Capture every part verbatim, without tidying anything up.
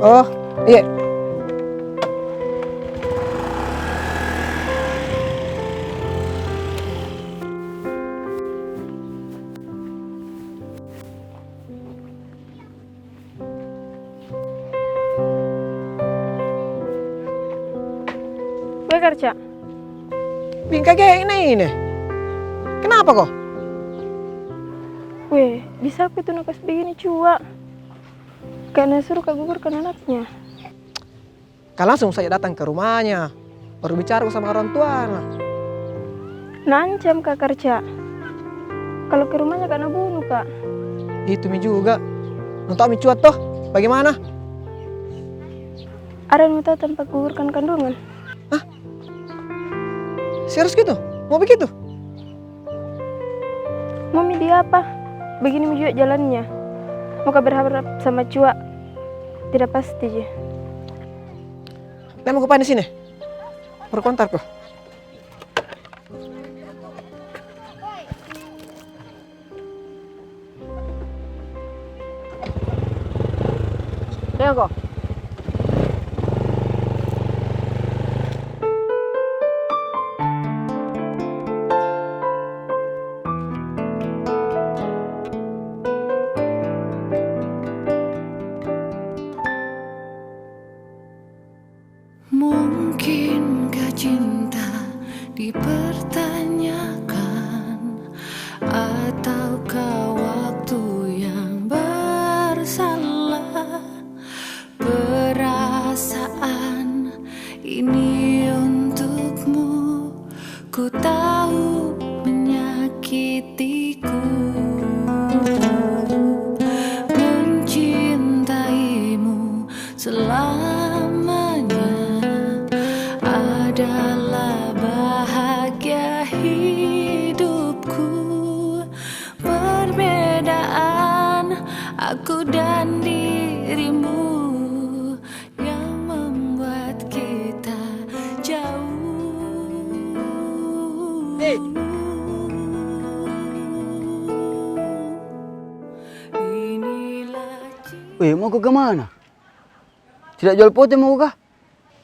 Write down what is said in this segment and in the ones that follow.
Oh, iya. Weh, Karca. Bingka geng ini. Kenapa ko? Weh, bisa ko itu na kasih begini cua. Ka na suruh ka gugurkan anaknya. Ka langsung saja datang ke rumahnya, baru bicara ko sama orang tuana. Na ancam ka Karca. Kalau ke rumahnya ka na bunuh ka. Itu mi juga. Nung tau mi cua toh, bagaimana? Ada nung tau tempat gugurkan kandungan? Hah? Serius gitu? Mau begitu? Mau mi diapa? Begini mi juga jalannya. Mau ka berharap sama cua? Tidak pasti ji. Memang ko panen sini? Baru kontar ko. Tengok ko. Mungkinkah cinta dipertanyakan, ataukah waktu yang bersalah? Perasaan ini untukmu. Ku tahu menyakitiku, mencintaimu selamanya adalah bahagia hidupku. Perbedaan aku dan dirimu yang membuat kita jauh. Eh. Inilah cinta. Weh, mau ko ke mana? Tidak jual pote mau ko kah?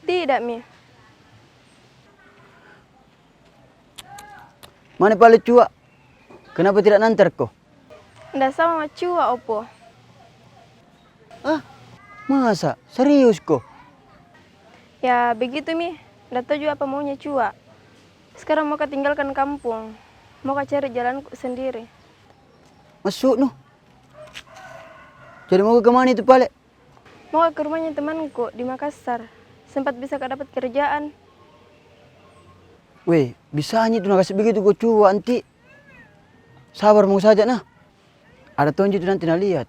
Tidak mi. Mana pale cua? Kenapa tidak nantar ko? Nda sama ma cua, Opo. Ah, masa? Serius ko? Ya, begitu mi. Nda tau juga apa maunya cua. Sekarang mau ka tinggalkan kampung. Mau ka cari jalanku sendiri. Maksudnu? Jadi mau ka kemana itu pale? Mau ka ke rumahnya temanku di Makassar. Sempat bisa ka dapat kerjaan. Weh, bisanya itu na kasih begitu ko cua, anti. Sabar mau saja nah. Ada tonji itu nanti na lihat.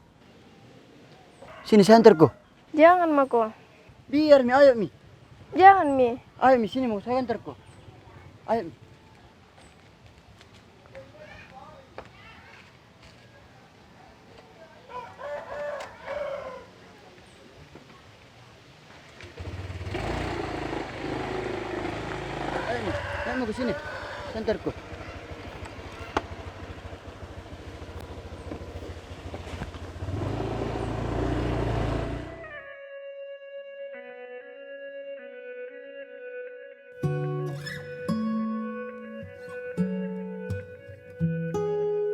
Sini, saya antar ko. Jangan mako. Biar mi, ayo mi. Jangan mi. Ayo mi, sini mau saya antar ko. Ayo mi. Ayo mi, ayo mi ke sini. Antar ko.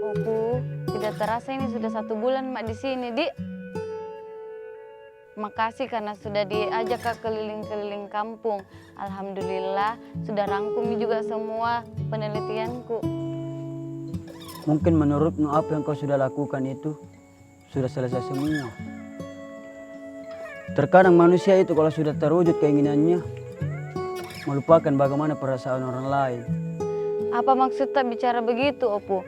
Opo, tidak terasa ini sudah satu bulan ma di sini, Dik. Makasih karena sudah diajak ka keliling-keliling kampung. Alhamdulillah, sudah rangkum juga semua penelitianku. Mungkin menurutmu apa yang kau sudah lakukan itu sudah selesai semua. Terkadang manusia itu kalau sudah terwujud keinginannya, melupakan bagaimana perasaan orang lain. Apa maksudta bicara begitu, Opo?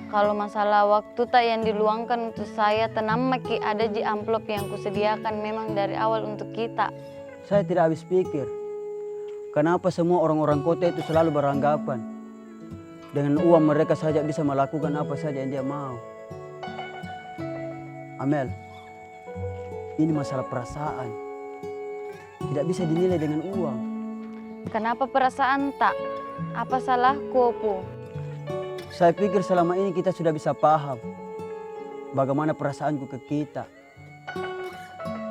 Kalau masalah waktuta yang diluangkan untuk saya, tenang maki, ada ji amplop yang kusediakan memang dari awal untuk kita. Saya tidak habis pikir, kenapa semua orang-orang kota itu selalu beranggapan dengan uang mereka saja bisa melakukan apa saja yang dia mau. Amel, ini masalah perasaan. Tidak bisa dinilai dengan uang. Kenapa perasaanta? Apa salahku, Opo? Saya pikir selama ini kita sudah bisa paham bagaimana perasaanku ke kita.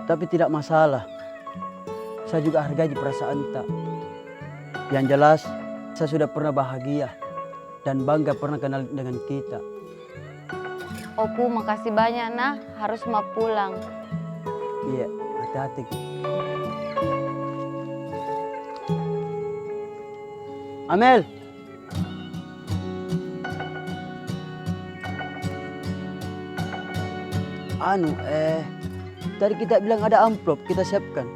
Tapi tidak masalah. Saya juga hargai perasaanta. Yang jelas, saya sudah pernah bahagia dan bangga pernah kenal dengan kita. Opu, makasih banyak, nah. Harus ma pulang. Iya, hati-hati. Amel. Anu, eh, tadi kita bilang ada amplop kita siapkan.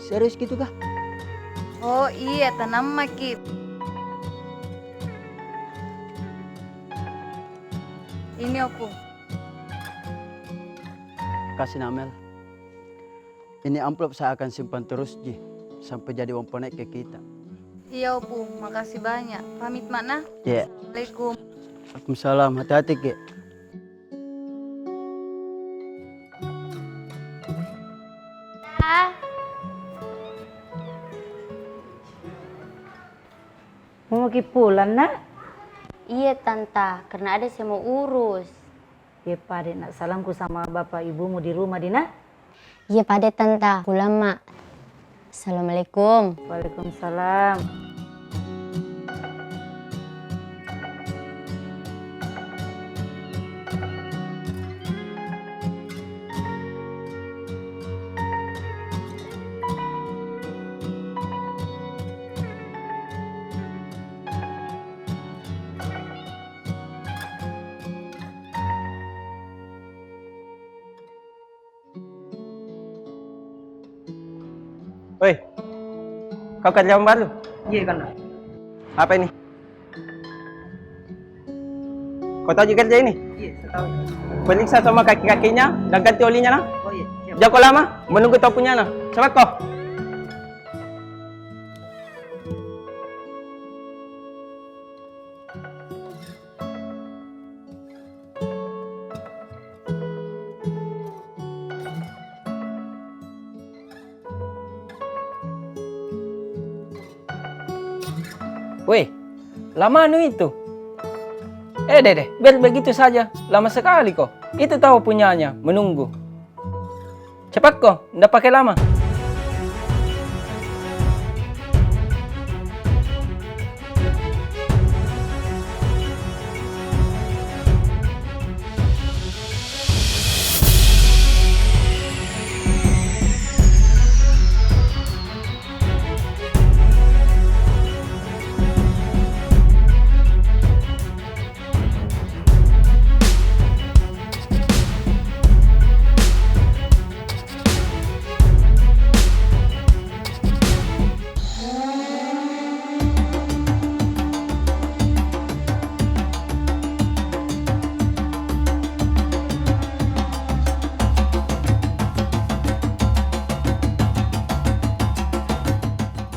Serius gitu kah? Oh iya, tenang maki. Ini, Opu. Kasih, Amel. Ini amplop saya akan simpan terus ji, sampai jadi uang ponek ke kita. Iya, Opu. Makasih banyak. Pamit, Mak, nah. Iya. Assalamualaikum. Waalaikumsalam. Hati-hati, Ki. Ah. Mau ki pulang, Nak? Iya, Tanta. Karena ada saya mau urus. Iya pade, Nak, salamku sama bapak ibumu di rumah di, Nak. Iya pade, Tanta. Pulang ma. Assalamualaikum. Waalaikumsalam. Woi, kau karyawan baru? Iya, Kanda. Apa ini? Kau tahu juga kerja ini? Iya, saya tahu. Periksa semua kaki-kakinya dan ganti olinya, nah. Oh, iya, siap. Jangan kau lama, menunggu tau punya, nah. Cepat kau. Weh, lama nu itu. Eh, deh, deh, biar begitu saja. Lama sekali ko. Itu tahu punyanya, menunggu. Cepat ko, ndak pakai lama.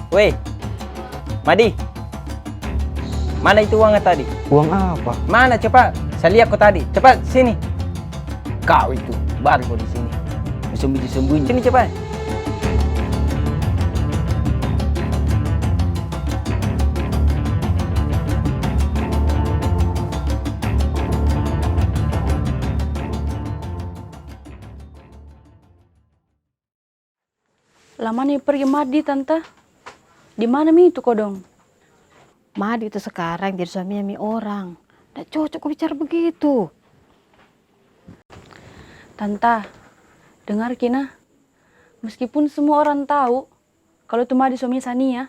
Weh, Madi. Mana itu uang tadi? Uang apa? Mana, cepat? Saya lihat ko tadi. Cepat, sini. Kau itu, baru ko di sini. Sembunyi-sembunyi. Sini, cepat. Lamani pergi Madi, Tanta. Di mana mi itu kodong? Madi itu sekarang jadi suaminya mi orang. Ndak cocok ko bicara begitu. Tanta, dengar ki nah. Meskipun semua orang tahu kalau itu Madi suaminya Sania,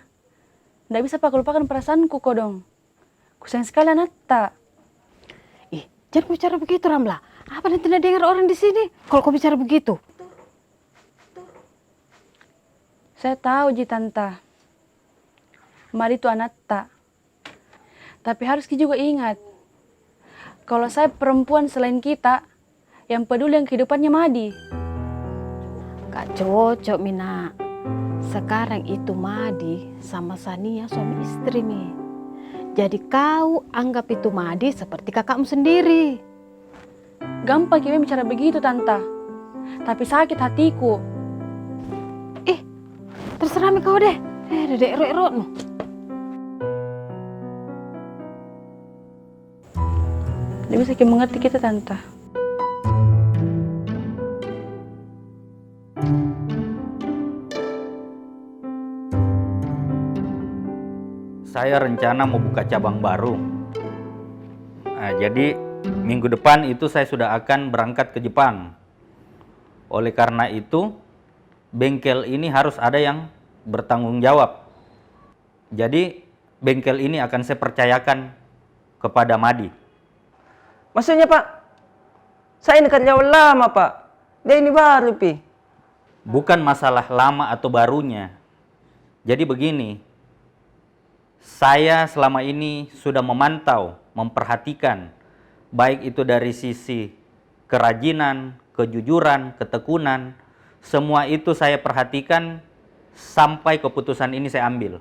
ndak bisa pa ko lupakan perasaanku kodong. Ku sayang sekali anakta. Ih, jangan ko bicara begitu, Ramla. Apa nanti na dengar orang di sini kalau ko bicara begitu? Saya tahu ji, Tanta. Madi itu anakta. Tapi harus ki juga ingat, kalau saya perempuan selain kita, yang peduli yang kehidupannya Madi. Ndak cocok mi, Nak. Sekarang itu Madi sama Sania suami istri mi. Jadi kau anggap itu Madi seperti kakakmu sendiri. Gampang ki memang bicara begitu, Tanta. Tapi sakit hatiku. Ih, terserah mi kau deh. Eh, dedek roek-roekmu. Ndak bisa ki mengerti kita, Tanta. Saya rencana mau buka cabang baru. Nah, jadi minggu depan itu saya sudah akan berangkat ke Jepang. Oleh karena itu, bengkel ini harus ada yang bertanggung jawab. Jadi, bengkel ini akan saya percayakan kepada Madi. Maksudnya, Pak? Saya ini karyawan lama, Pak. Dia ini baru pi. Bukan masalah lama atau barunya. Jadi begini, saya selama ini sudah memantau, memperhatikan, baik itu dari sisi kerajinan, kejujuran, ketekunan, semua itu saya perhatikan sampai keputusan ini saya ambil.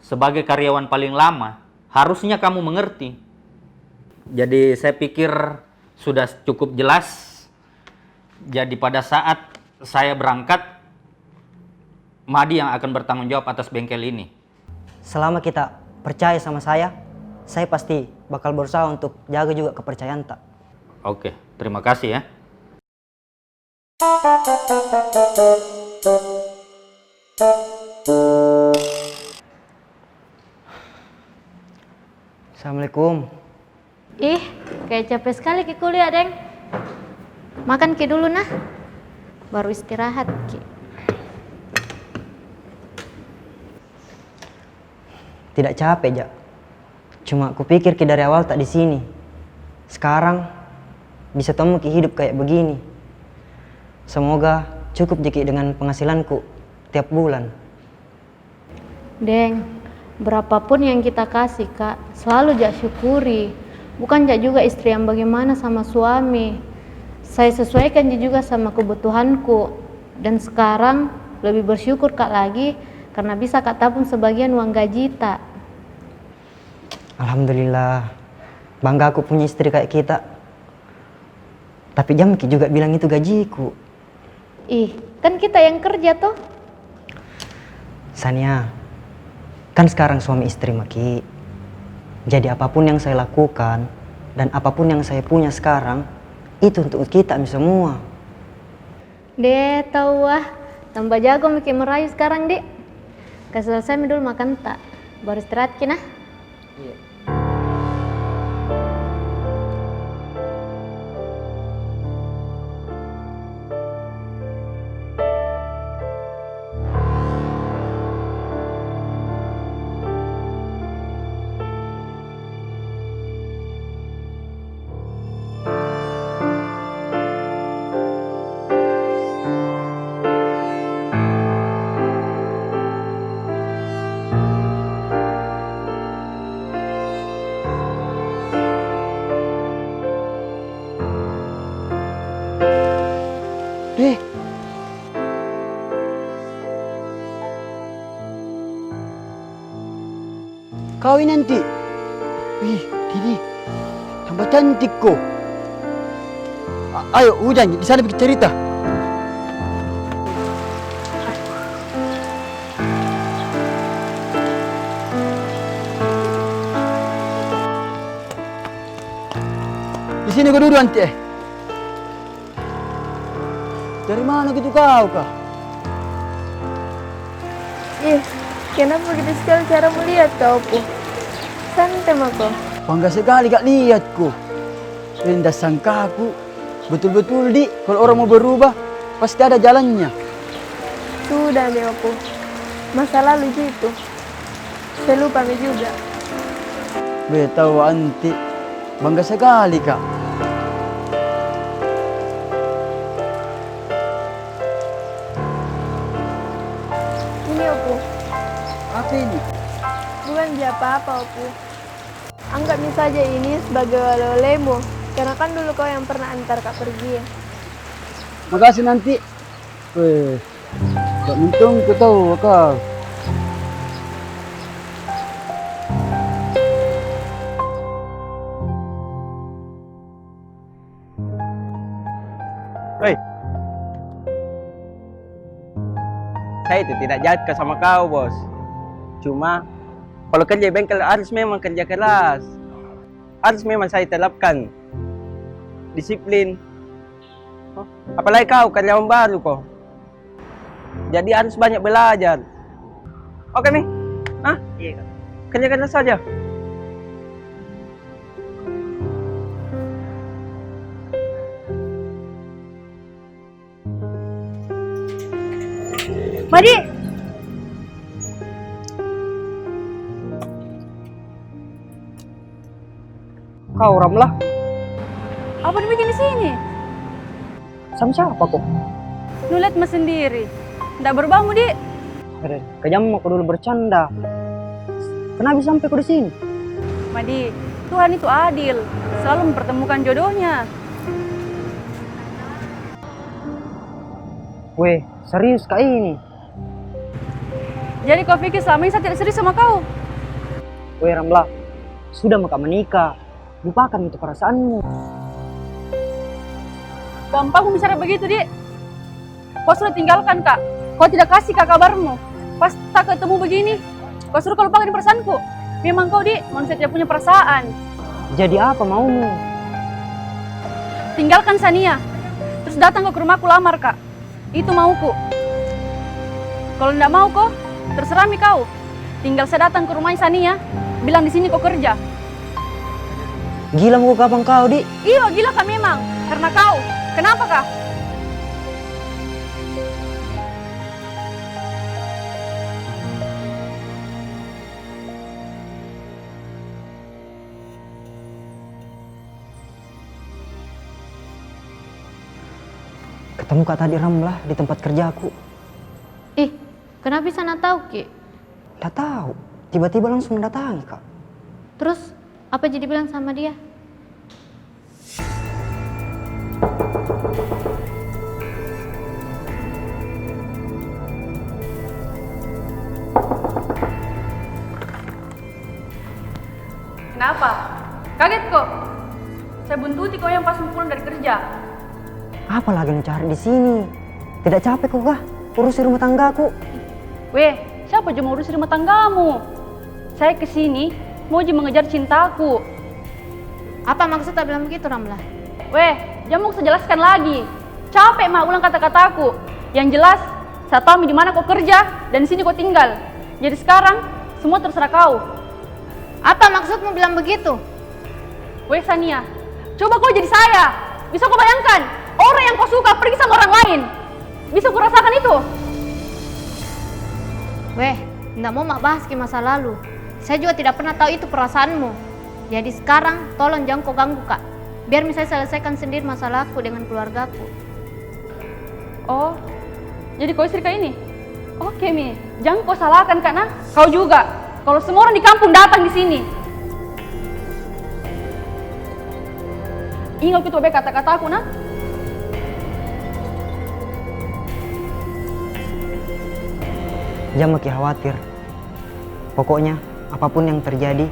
Sebagai karyawan paling lama, harusnya kamu mengerti. Jadi, saya pikir sudah cukup jelas. Jadi, pada saat saya berangkat, Madi yang akan bertanggung jawab atas bengkel ini. Selama kita percaya sama saya, saya pasti bakal berusaha untuk jaga juga kepercayaanta. Oke, terima kasih ya. Assalamualaikum. Ih, kayak capek sekali ki kuliah, Deng. Makan ki dulu, nah. Baru istirahat ki. Tidak capek ja. Cuma kupikir ki dari awalta di sini. Sekarang bisa temu ki hidup kayak begini. Semoga cukup ja ki dengan penghasilanku tiap bulan. Deng, berapapun yang kita kasih, Kak, selalu ja syukuri. Bukan ja juga istri yang bagaimana sama suami. Saya sesuaikan ja juga sama kebutuhanku. Dan sekarang lebih bersyukur, Kak, lagi karena bisa, Kak, tabung sebagian uang gajita. Alhamdulillah, bangga aku punya istri kayak kita. Tapi jangan ki juga bilang itu gajiku. Ih, kan kita yang kerja, toh. Sania, kan sekarang suami istri maki. Jadi apapun yang saya lakukan dan apapun yang saya punya sekarang, itu untuk kita mi semua. Deh, tau ah. Tambah jago maki merayu sekarang, Dek. Kasih selesai mi dulu makanta. Baru istirahat ki nah. Iya. Eh. Kau ini, Anti. Wih, Didi. Tambah cantik ko. A-, ayo, Ujang, di sana bikin cerita. Di sini ko duduk, Anti, eh. Dari mana gitu kau kah? Ih, kenapa begitu sekali caramu lihat kau, Pu? Santai mako. Bangga sekali kak lihat ko. Nda sangka aku. Betul-betul, Di, kalau orang mau berubah, pasti ada jalannya. Sudah mi, Opu. Masa lalu ji itu. Saya lupa mi juga. Beh, tahu Anti, bangga sekali, Kak. Ini, Opu. Apa ini? Bukan ji apa-apa, Opu. Anggap mi saja ini sebagai oleh-olehmu, karena kan dulu kau yang pernah antar kak pergi. Makasih, Anti. Weh, tak untung ku tahu kau. Hei. Saya itu tidak jahat ke sama kau, Bos. Cuma, kalau kerja di bengkel harus memang kerja keras. Harus memang saya terapkan disiplin. Apalagi kau karyawan baru ko. Jadi harus banyak belajar. Oke mi? Hah? Iya, Kak. Kerjakanlah saja. Madi! Kau, Ramlah. Apa nu bikin di sini? Sama siapa ko? Nu lihat ma sendiri. Ndak berubahmu, Di. Aduh, kejam mako dulu bercanda. Kenapa sampai ko di sini? Madi, Tuhan itu adil, selalu mempertemukan jodohnya. Weh, serius kah ini? Jadi kau pikir selama ini saya tidak serius sama kau? Weh, Ramlah, sudah maka menikah, lupakan itu perasaanmu. Gampangmu bicara begitu, Di. Kau sudah tinggalkan ka. Kau tidak kasih ka kabarmu. Pas tak ketemu begini, kau suruh ka lupakan perasaanku. Memang kau, Di, manusia tidak punya perasaan. Jadi apa maumu? Tinggalkan Sania, terus datang ko ke rumahku lamar ka. Itu mauku. Kalau ndak mau ko, terserah mi kau. Tinggal saya datang ke rumahnya Sania, bilang di sini ko kerja. Gila mako ka apa kau, Di? Iyo, gila ka memang. Karena kau. Kenapa kah? Ketemu ka tadi Ramlah di tempat kerjaku. Ih, kenapa bisa na tahu ki? Ndak tahu, tiba-tiba langsung mendatangi ka. Terus, apa ji dibilang sama dia? Kenapa? Kaget ko? Saya buntuti ko yang pas mu pulang dari kerja. Apa lagi nu cari di sini? Tidak capek ko kah urusi rumah tanggaku? Weh, siapa ji mau urusi rumah tanggamu? Saya ke sini mau ji mengejar cintaku. Apa maksud ta bilang begitu, Ramlah? Weh, jangan mau saya jelaskan lagi. Capek ma ulang kata-kataku. Yang jelas, saya tahu mi di mana ko kerja dan di sini ko tinggal. Jadi sekarang, semua terserah kau. Apa maksudmu bilang begitu? Weh, Sania, coba kau jadi saya. Bisa kau bayangkan, orang yang kau suka pergi sama orang lain. Bisa kau rasakan itu? Weh, ndak mau ma bahas ki masa lalu. Saya juga tidak pernah tahu itu perasaanmu. Jadi sekarang, tolong jangan kau ganggu ka. Biar mi saya selesaikan sendiri masalahku dengan keluargaku. Oh, jadi kau istri ka ini? Oke mi, jangan kau salahkan ka nah. Kau juga. Kalau semua orang di kampung datang di sini. Ingat ko itu baik kata-kataku nah. Jangan maki khawatir. Pokoknya, apapun yang terjadi,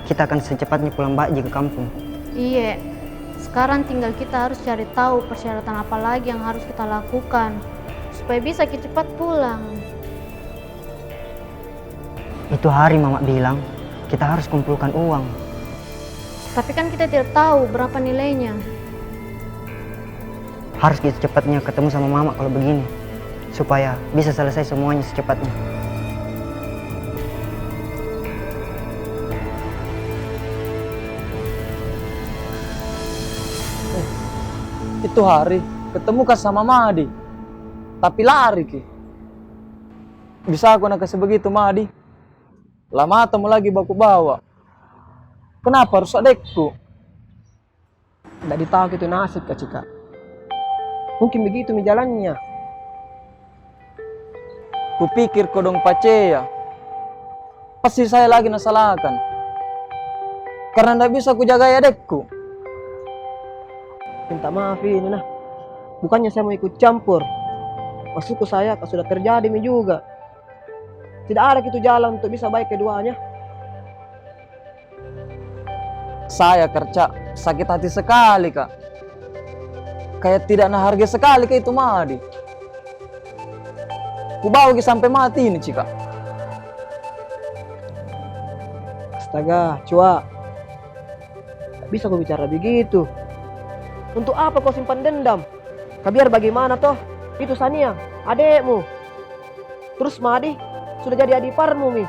kita akan secepatnya pulang balik ji ke kampung. Iye, sekarang tinggal kita harus cari tahu persyaratan apa lagi yang harus kita lakukan supaya bisa ki cepat pulang. Itu hari Mama bilang, kita harus kumpulkan uang. Tapi kan kita tidak tahu berapa nilainya. Harus ki secepatnya ketemu sama Mama kalau begini, supaya bisa selesai semuanya secepatnya. Eh, itu hari ketemu ka sama Madi, tapi lari ki. Bisa ko na kasih begitu, Madi? Lama temu lagi baku bawa. Kenapa harus adekku? Ndak ditahu ki itu nasib ka, Cika. Mungkin begitu mi jalannya. Kupikir kodong pacea. Pasti saya lagi nasalahkan. Karena ndak bisa kujagai adekku. Minta maaf ini nah. Bukannya saya mau ikut campur. Maksudku saya, kalau sudah terjadi mi juga. Tidak ada ki itu jalan untuk bisa baik keduanya. Saya kerja sakit hati sekali ka. Kayak tidak nahargai sekali ka itu Madi. Kubawa ki sampai mati ini, Cika. Astaga, Cua. Tak bisa ko bicara begitu. Untuk apa ko simpan dendam? Ka biar bagaimana toh, itu Sania, adekmu. Terus Madi sudah jadi adik iparmu mi.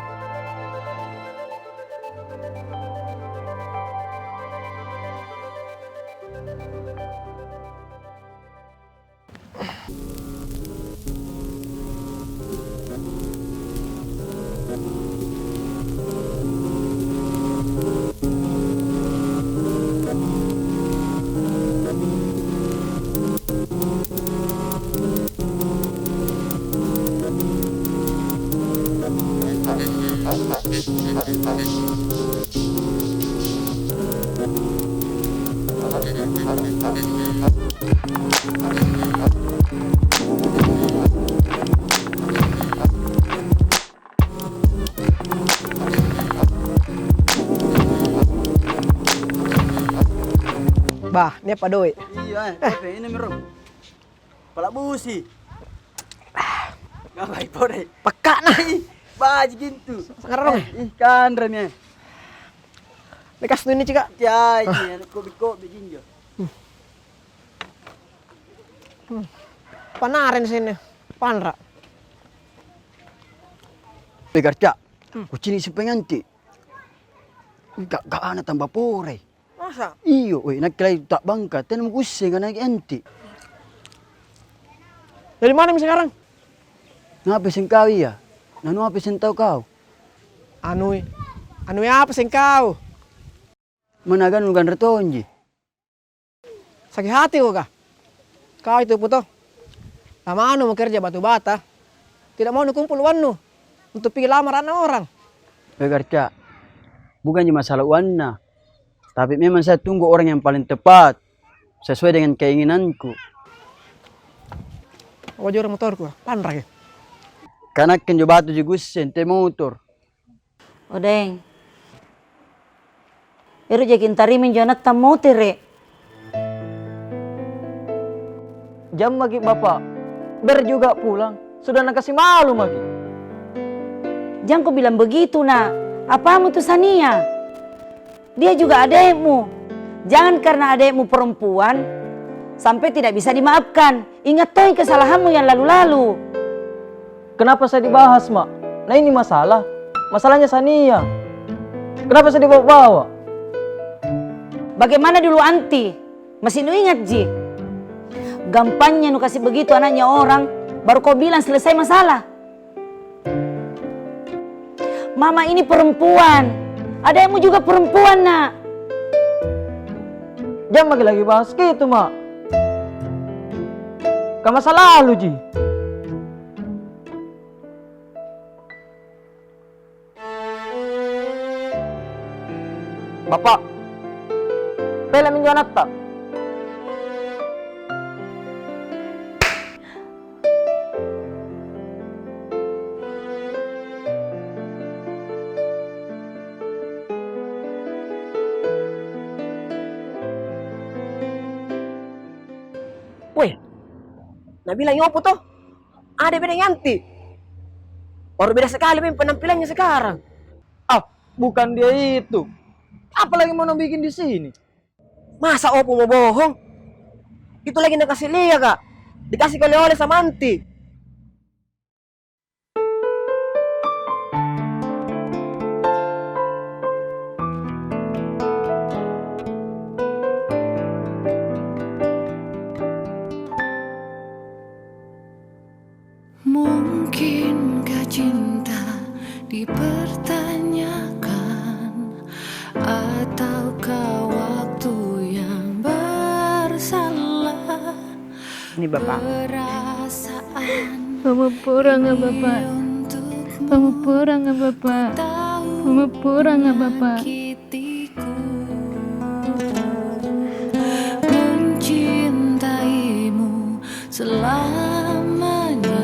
Bah, ini apa doi? Iya, eh, apa ini, Bro? Pala busi. Ngapai, Bro? Pekak nah. Ih, baji gitu. Sekarang. Eh, ih, kanran ya. Ini kas tu ini, Cika. Ya, ini kopi-kopi jinjo. Hmm. Panaren sini. Panra. Pegarca. Hmm. Kucini si penganti. Gak, gak ana tambah pore. Masa? Iyo, weh, nakke lagi tak bangka, tena mukusse ngana enti. Dari mana mi sekarang? Ngapa seng kau iya? Nanu apa seng tau kau? Anui, anui apa seng kau? Mana ganu ganre tonji? Sakit hati ko kah? Kau itu puto. Lama anu mau kerja batu bata. Tidak mau nu kumpul uannu untuk pergi lamar anak orang. Pegarca, bukan ji masalah uanna. Tapi memang saya tunggu orang yang paling tepat, sesuai dengan keinginanku. Apa ji orang motorku, panrak ya? Kanakken jo batu ji gusse, ente motor. Odeng. Ero jaki ntarima injo anatta motere. Jam maki bapak, ber juga pulang, sudah nakasi malu maki. Jangko bilang begitu, Nak. Apamu tu Sania? Dia juga adekmu. Jangan karena adekmu perempuan sampai tidak bisa dimaafkan. Ingat toi kesalahanmu yang lalu-lalu. Kenapa saya dibahas, Mak? Nah, ini masalah. Masalahnya Sania. Kenapa saya dibawa-bawa? Bagaimana dulu Anti? Masih nu ingat ji? Gampangnya nu kasih begitu anaknya orang, baru kau bilang selesai masalah. Mama ini perempuan. Adekmu juga perempuan, Nak. Jang maki lagi bahas kitu, Mak. Ka masa lalu ji. Bapak, pele minjo anatta. Weh, nabilang Yopo toh, ada beda nyanti. Baru beda sekali, men, penampilannya sekarang. Ah, bukan dia itu. Apa lagi mau bikin di sini? Masa Opo mau bohong? Itu lagi nakasi lia, Kak. Dikasi oleh-oleh sama Anti. Mungkinkah cinta dipertanyakan, ataukah waktu yang bersalah? Ini Bapak. Perasaan. Pamupuranga, Bapak. Pamupuranga, Bapak. Pamupuranga, Bapak. Mencintaimu selamanya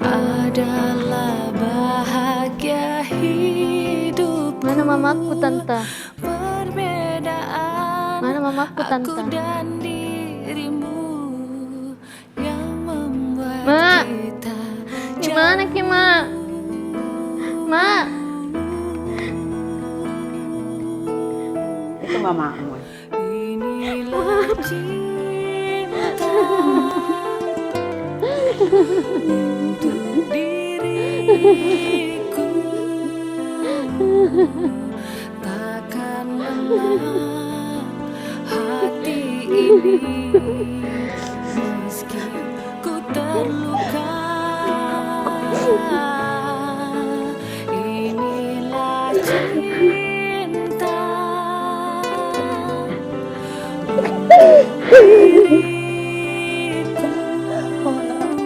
adalah bahagia hidupku. Mana mamaku, Tante? Perbedaan. Mana mamaku, Tante? Aku dan dirimu. Mak, di mana ki, Mak? Mak. Itu mamamu. Inilah cinta untuk diriku. Takkan lemah hati ini, meski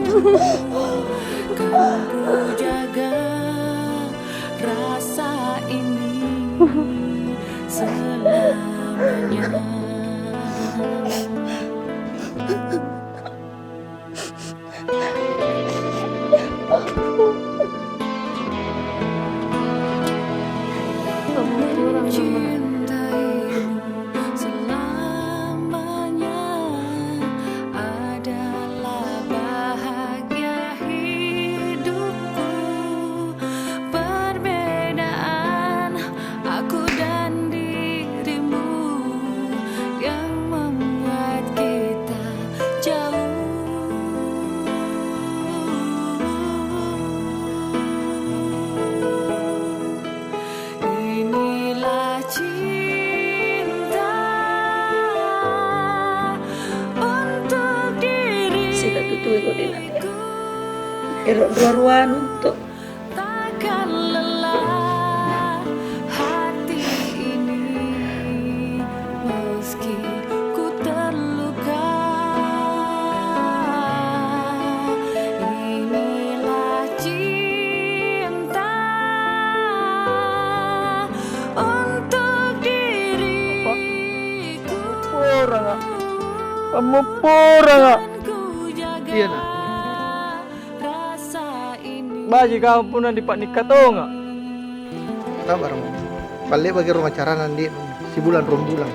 Kan ku jaga rasa ini selamanya. Mencintaimu selamanya adalah bahagia hidupku. Perbedaan aku dan dirimu yang membuat kita jauh. Inilah cinta untuk diriku. Sila tutu iko dina. Ero dua-dua nuntu. Takkan lelah hati ini meski ku terluka. Inilah cinta untuk diriku. Pura nga. Kamu pura nga. Iya, nak. Baji kamu punna dipannikka tonga. Sabar mo. Palle bagi rong acarana ndi, sibulan rong bulan.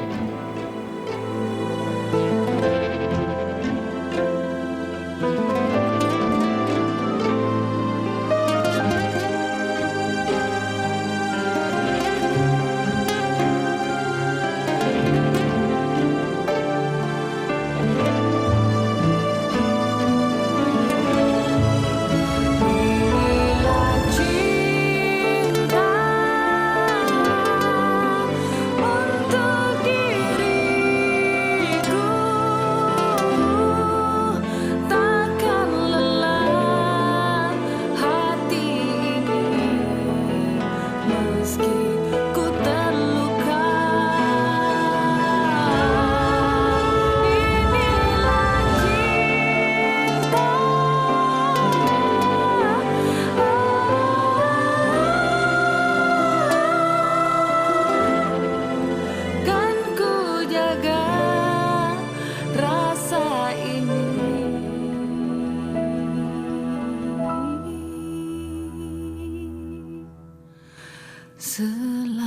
Inilah cinta untuk diriku, takkan lelah hati ini. Meski ku terluka, inilah cinta kan ku jaga rasa ini. Selalu